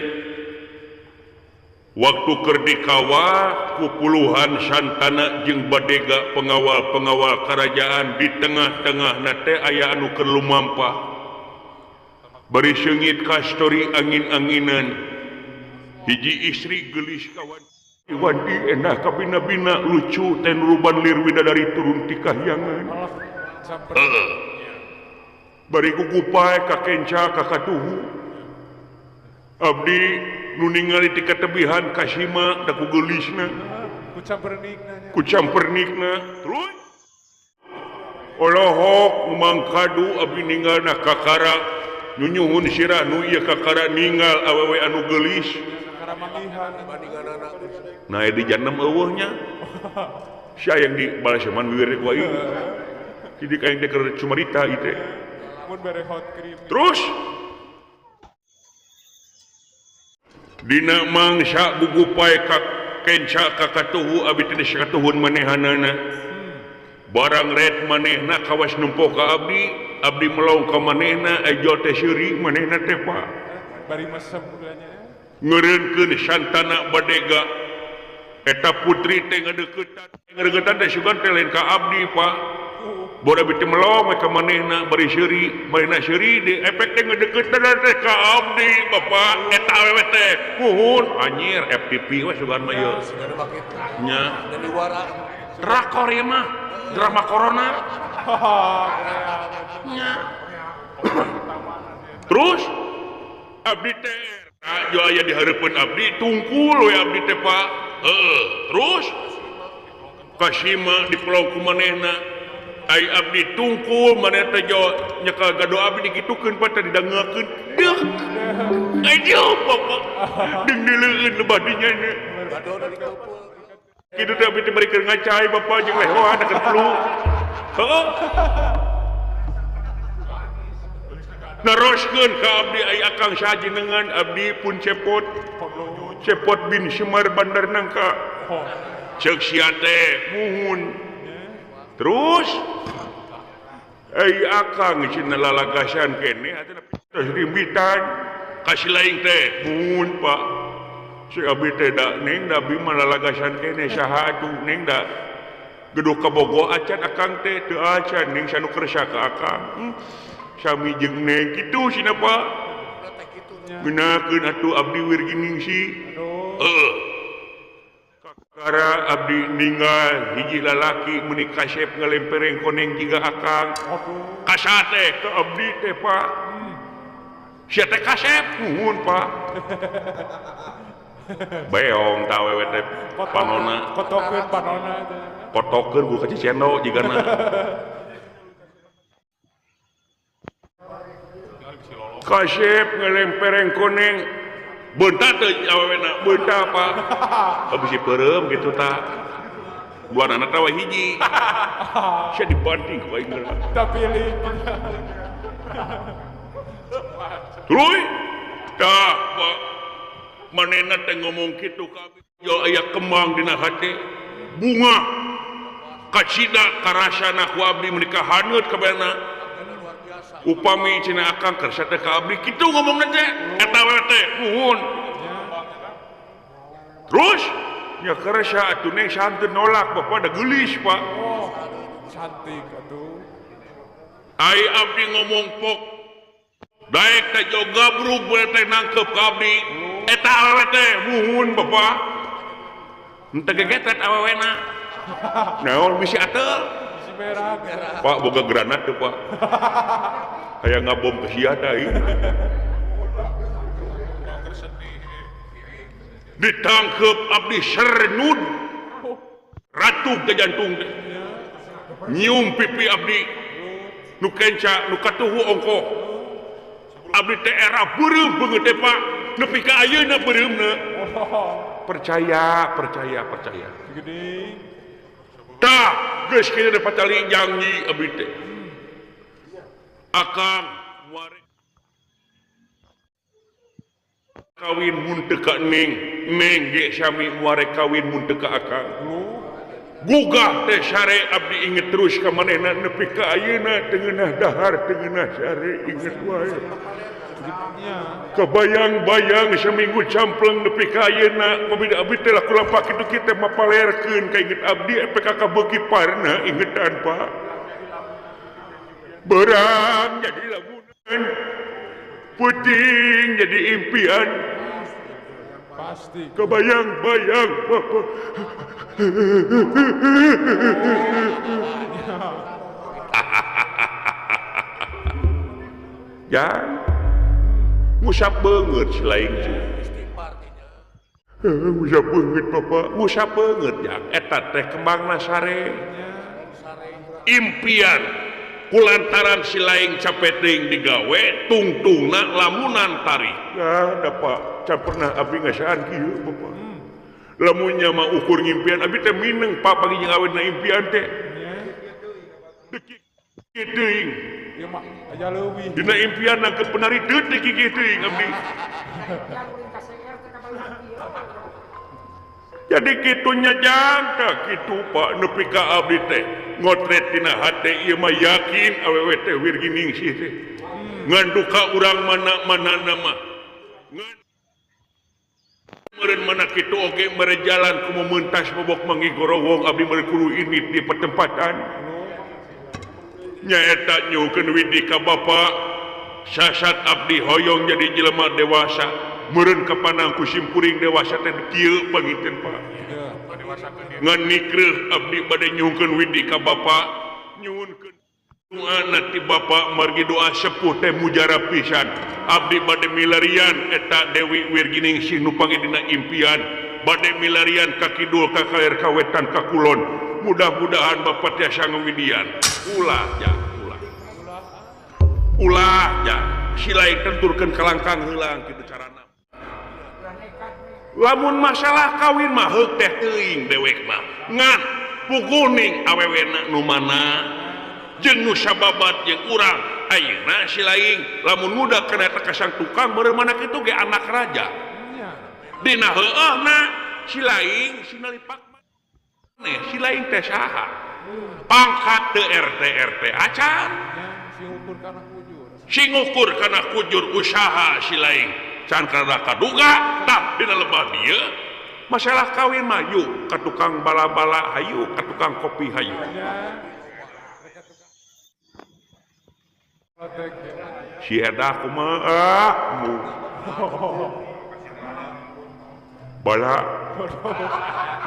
waktu keur dikawa ku puluhan santana jeung badega pengawal-pengawal kerajaan di tengah-tengahna teh aya anu keur lumampah. Bari seungit kastori angin-anginan. Hiji istri geulis kawan Iwandi endah kabina-bina lucu ten ruban lir widadari turun ti kahyangan. Bari kukupae ka kenca ka katuhu. Abdi nu ningali ti katebihan kasima da ku geulisna. Ku campernikna. Terus olohok mangkadu abdi ninggalna kakara nyunyuhun sirah nu ieu kakara ninggal awewe anu geulis. Nah di janem eueuh nya. Si aya yang di balaseman wiwir ku aing. Jadi kayak teh keur cumarita ieu teh. Terus dina mangsa gugupae ka kenca ka katuhu abi teh sakatuhun manehanana. Barang red manehna kawas nempo ka abdi, abdi melong ka manehna ejo teh seuri manehna teh Pak. Bari mesem ulahnya. Ngeureunkeun santana badega eta putri teh ngadeuketan ngadeuketan teh sugan teh lain ka abdi Pak. Bora abdi teh melong we ka manehna bari seuri, manehna seuri di efek teh ngadeuketan teh ka abdi Bapak eta awewe teh. Muhun anjir FTP we sugan mah ieu. Nya. Drakor ieu mah, drama corona. Nya. Terus abdi teh jo aya di hareupeun abdi tungkul we abdi teh Pak. Heeh, terus kasima di pulau ku manehna. Ai abdi tungkul manehna teh jo nyekal gado abdi dikitukeun Pak teh didangekeun. Deuk. Aduh bapak deung dileueun lebah dinya nya. Kitu teh abdi teh bari keur ngacai bapak jeung lehoan keur flu. Heeh. Naroskeun ka abdi ai akang sajenengan abdi pun cepot. Cepot bin Semar Bandar Nangka. Ceuk sia teh muhun. Terus ai akang cenah lalagasan keneh atuh tos rimbitan kasih lain teh muhun Pak. Cek abdi teh da neng da abdi mah lalagasan keneh saha atuh neng da geduh kabogo acan akang teh teu acan neng sanu kersa ka akang. Sami jeung neng kitu cenah Pak. Gunakeun atuh abdi wirginingsih. Heeh. Kakara abdi ninggal hiji lalaki meuni kasep ngalempereng koneng jiga akang. Kasa teh ka abdi teh Pak. Sia teh kasep nuhun Pak. Beong ta awewe teh panona. Kotokeun panona teh. Kotokeun ku ka cicendo jigana. Kasep ngalempereng koneng beunta teh awewena beunta Pak. Bisi peureum kitu ta. Duanana teh we hiji. Sia dibanting ku aing geura. Tapilih. Tuluy tah Pak. Manehna teh ngomong kitu ka abdi. Yo aya kembang dina hate. Bunga kacida karasana ku abdi meuni kahaneut kabehna. Upami cenah akang kersa teh ka abdi kitu ngomongna teh eta we teh nuhun. Terus nya kersa atuh neng santun nolak bapak da geulis Pak. Oh, cantik atuh. Ai abdi ngomong pok daek teh jogabrug we teh nangkep ka abdi. Eta awewe teh nuhun bapak. Henteu gegetet awewena. Naon bisi ateul. Pak boga granat tuh Pak. Kayak ngabom ke sia tah. Ditangkep abdi sernud. Ratuh ke jantung teh. Nyium pipi abdi. Nu kenca nu katuhu ongkoh. Abdi teh era beureum beungeut teh Pak. Nepi ka ayeuna beureumna. Percaya, percaya, percaya. Tah geus kieu teh patali janji abdi teh. Akang muare kawin mun teu ka neng, neng ge sami muare kawin mun teu ka akang. Gugah teh sare abdi inget terus ka manehna nepi ka ayeuna teu ngeunah dahar teu ngeunah sare inget wae. Kebayang-bayang seminggu campleng nepi ka ayeuna pabida abdi teh laku lampak kitu kieu teh mapalerkeun ka inget abdi PKK beuki parna ingetan Pak. Berang jadi lamunan, puting jadi impian. Pasti. Kebayang-bayang Bapak. Ya. Ngusap beungeut si laing cu. Ngusap beungeut Bapak, ngusap beungeut jang eta teh kembangna sare. Impian kulantaran si laing capeteuing digawe tungtungna lamunan tarik. Ah, da Pak, can pernah abdi ngasaan kieu Bapak. Lamunnya mah ukur ngimpian abdi teh mineng Pak pagi jeung awetna impian teh. Deuk teuing. Ieu mah aya leuwih. Dina impian ke penari deuk kieu teuing abdi. Jadi kitunya jangka kitu Pak nepi ka abdi teh ngotret dina hate ieu mah yakin awewe teh wirginingsih teh. Ngan duka urang mana-mana mah. Ngan meureun mana kitu oge mere jalan ku meuntas bobok mangi gorowong abdi mere kudu indit di pertempatan. Nyaeta nyuhunkeun widi ka bapa sasat abdi hoyong jadi jelema dewasa. Meureun kapanang ku simkuring dewasa teh kieu pangiten Pak. Ngan nikreuh abdi bade nyuhunkeun widi ka bapa, nyuhunkeun doana ti bapa margi doa sepuh teh mujarab pisan. Abdi bade milarian eta Dewi Wirginingsih nu pangidina impian, bade milarian ka kidul ka kaler ka wetan ka kulon. Mudah-mudahan bapa tiasa ngawidian. Ulah ja, ulah. Ulah ja. Si lain tenturkeun kalangkang heulang kitu carana. Lamun masalah kawin mah heuk teh teuing dewek mah. Ngan puguning awewena nu mana jeung nu sababat jeung urang ayeuna si lain lamun muda kana eta kasang tukang meureun mana kitu ge anak raja. Dina heueuhna si lain si nalipak maneh si lain teh saha? Pangkat teu RT RT acan. Sing ukur kana kujur usaha si lain can kana kaduga tah dina lebah dieu masalah kawin mah yuk ka tukang bala-bala hayu ka tukang kopi hayu. Si edah kumaha bala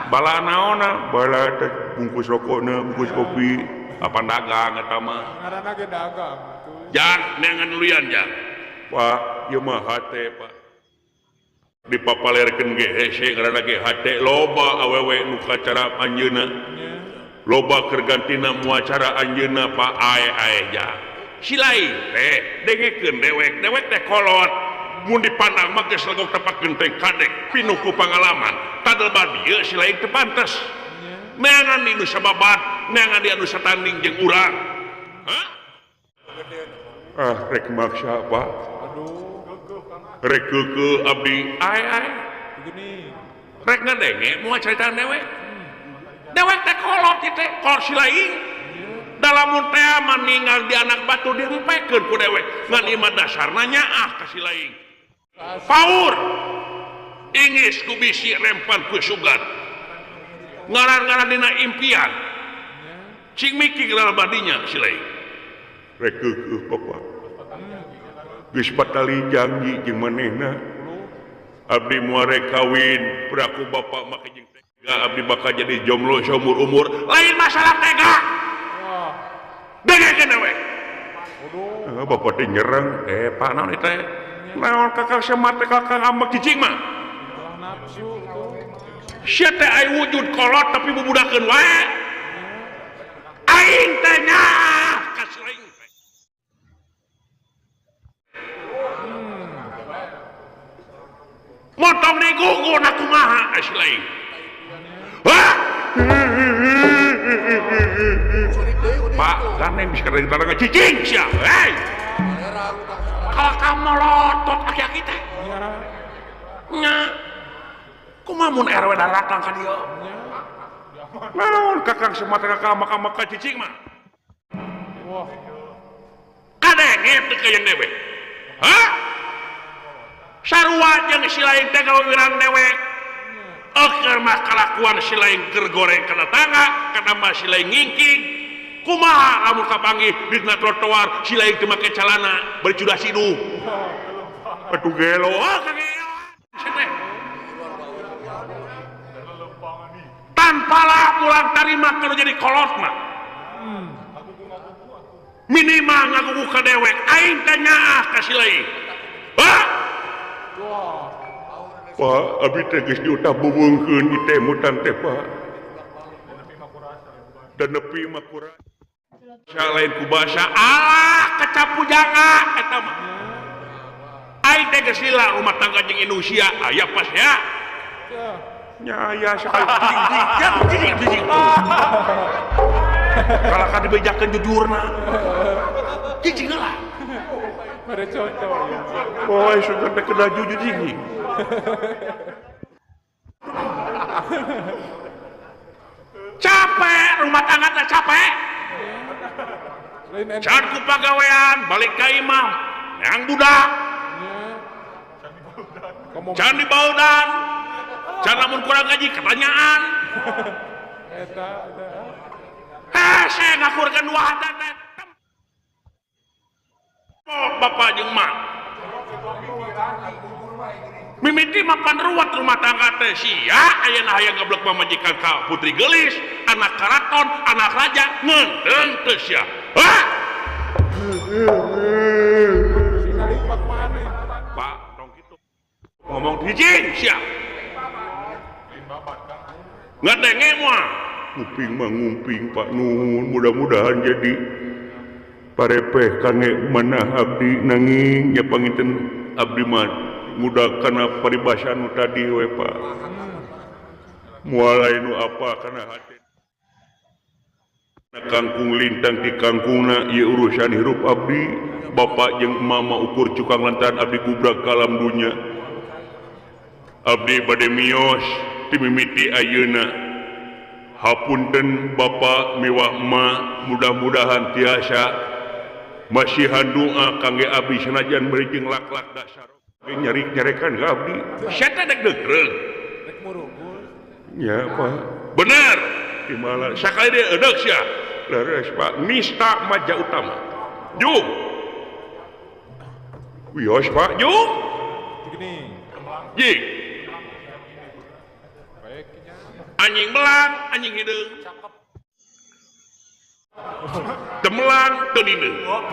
bala naonna bala teh bungkus rokokna bungkus kopi apa dagang eta mah ngaranna ge dagang jang neangan luyan jang Pak ieu mah hate Pak dipapalerkeun ge hese ngaranna ge hate loba awewe nu kacara anjeunna loba keur gantina muacara anjeunna Pak ae-ae jang si lain teh dengekeun dewek dewek teh kolot mun dipandang mah geus legok tepak genteng kadek pinuh ku pangalaman tadel badieu si lain teu pantes neangan di nu sababat neangan di anu satanding jeung urang hah ah rek maksa Pak rek keukeuh abdi ae ae rek ngadenge moal caritaan dewek dewek teh kolot ieu teh kolot si lain dalamun teh maninggal di anak batu dihempekeun ku dewek ngan ieu mah dasarna nyaah ka si lain paur ingis ku bisi rempan ku sugan ngaran-ngaran dina impian cing mikir dalam badinya si lain rek keukeuh Bapak geus batali janji jeung manehna abdi moal rek kawin peraku bapak make jeung tega abdi bakal jadi jomblo seumur umur lain masalah tega dengekeun we bapak teh nyerang Pak naon teh naon kakak semar teh kakak ngambek cicing mah sia teh aya wujud kolot tapi bubudakeun wae aing teh nyaah ka si lain teh motong digugun aku maha si lain hah Pak gandeng bisa kerja bareng cicing sia hei kalau kamu melotot aki-aki teh nya kumaha mun RW daratang ka dieu naon kakang semata kakang maka cicing mah wah kadenge teu kayak dewek hah sarua jeung si lain teh gawirang dewek eueuh mah kalakuan si lain keur goreng kana tangga kana mah si lain ngingking kumaha lamun kapanggih dina trotoar si lain teu make calana bari cudah siduh atuh gelo ah kageelan tanpa lah pulang tarima kalau jadi kolot mah minimal ngagugu ka dewek aing teh nyaah ka si lain hah Pak abdi teh geus diutah buweungkeun ieu teh mutan teh Pak dan nepi mah kurang lain ku bahasa alah kecap pujangga eta mah aing teh geus lila rumah tangga jeung Indonesia aya pas ya nya aya sakali cicing cicing kalau ka dibejakeun jujurna cicing heula pada contoh oh sudah teh kedah jujur cicing capek rumah tangga teh capek can ku pagawean balik ka imah yang budak can dibaudan can lamun kurang gaji ketanyaan saya ngakurkeun dua hata teh bapak jeung mak mimiti mapan ruwet rumah tangga teh sia ayeuna hayang gablek pamajikan ka putri geulis anak karaton anak raja ngeundeun teu sia hah Pak tong kitu ngomong hiji sia ngadenge moal nguping mah nguping Pak Nun mudah-mudahan jadi Parepeh kangge manah abdi nanging nya panginten abdi mah muda kana paribasa nu tadi we Pak. Moal aya nu apa kana hate. Kangkung lintang ti kangkungna ieu urusan hirup abdi. Bapak jeung mama ukur cukang lantaran abdi gubrak ka alam dunya. Abdi bade mios ti mimiti ayeuna. Hapunten Bapak miwah emak mudah-mudahan tiasa masihan doa kangge abdi sanajan bari jeung lak-lak dasar nyarik-nyarekan ka abdi. Sia teh dek deukeun. Rek murugul. Nya Pak. Bener. Dimala sakali deui eudeuh sia. Leres Pak, nista maja utama. Jung. Wios Pak, jung. Gini. Jing. Anjing belang, anjing hideung. Cakep. Temelang teu dideung.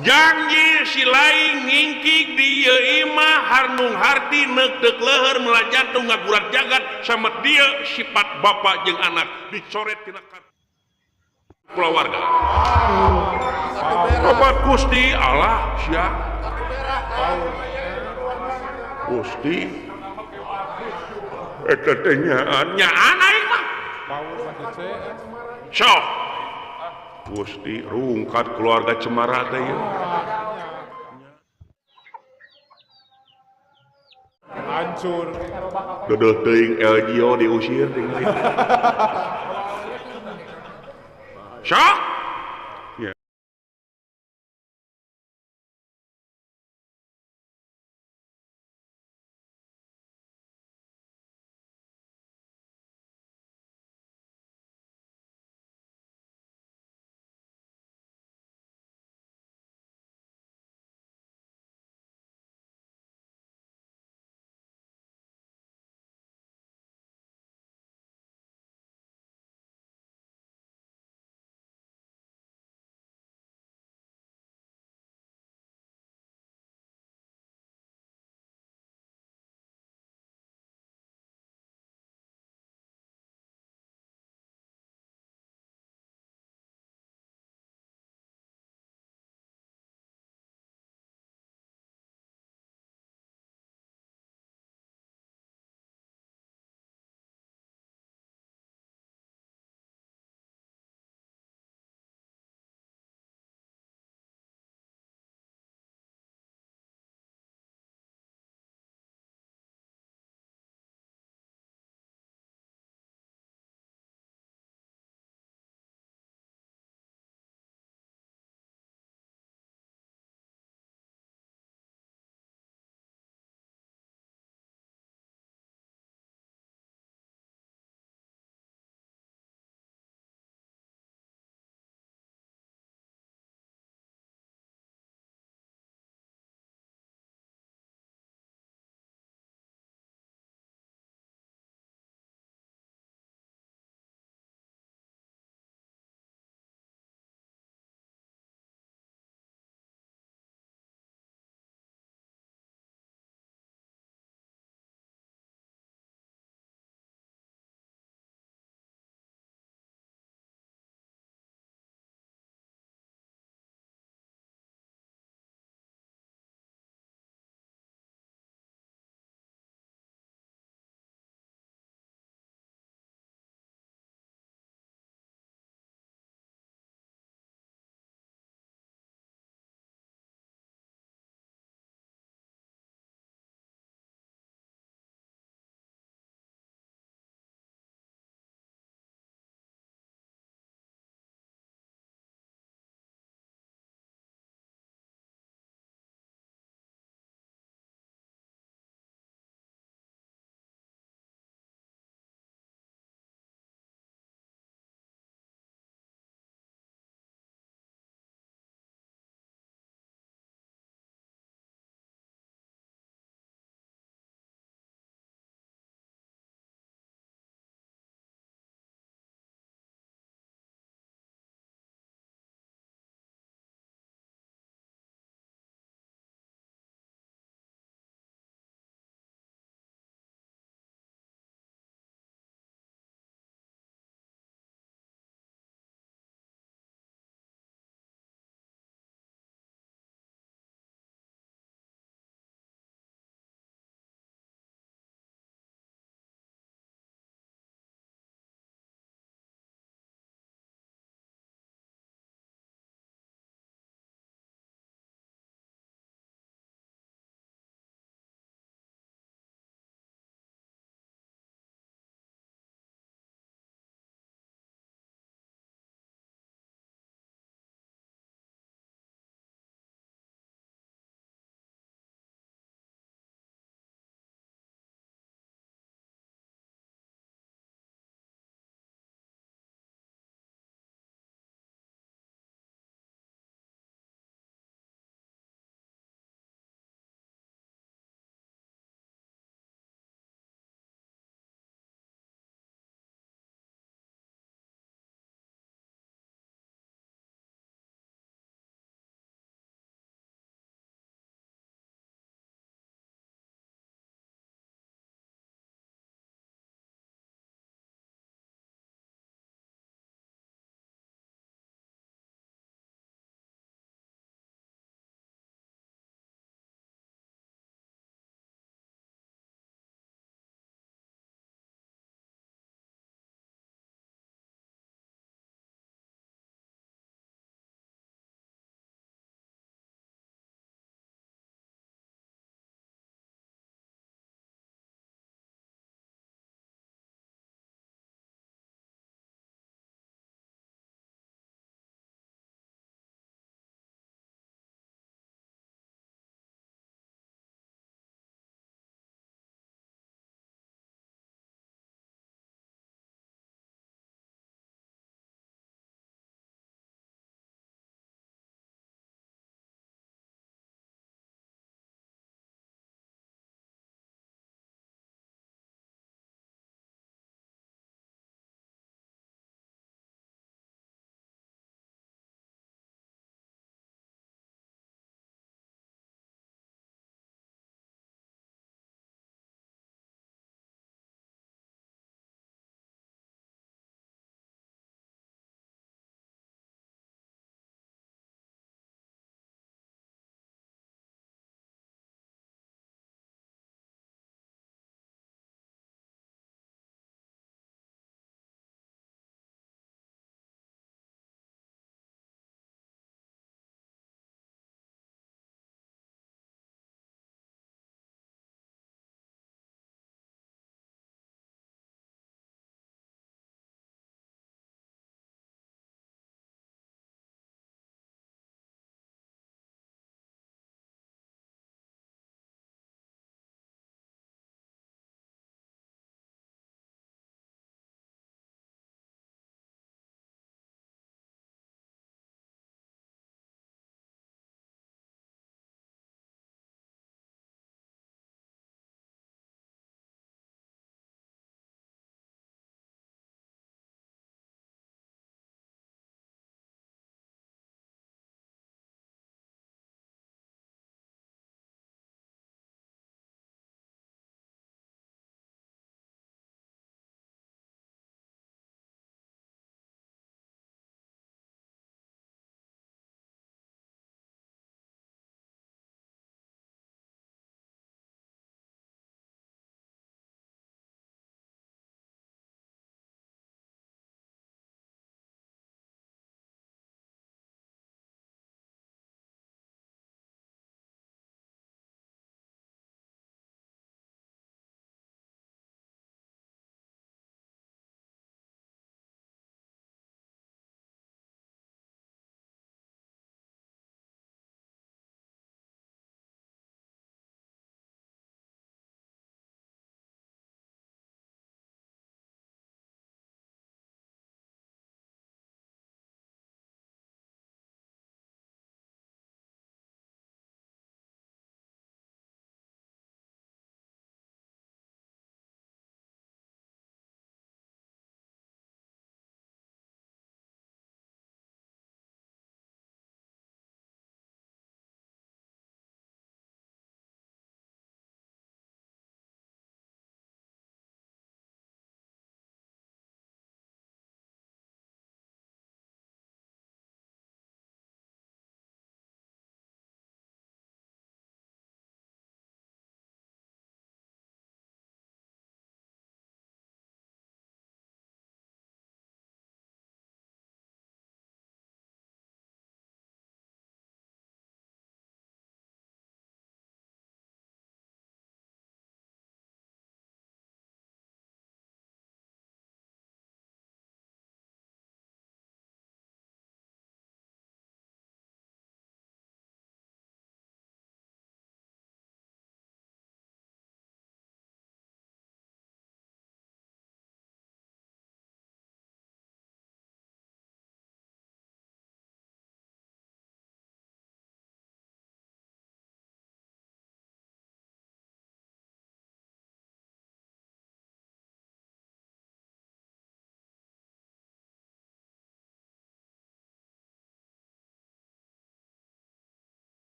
Janji si lain ngingkik di ieu imah harnung harti neuk teuk leuheur meula jantung ngagurat jagat sama dia sifat bapak jeung anak dicoret tina kulawarga. Bapak Gusti Allah sia. Gusti eta teh nyaan nyaan aing mah. Sok. Gusti rungkat keluarga Cemara teh ieu. Hancur. Dodol teuing El Gio diusir tinggal. Sok.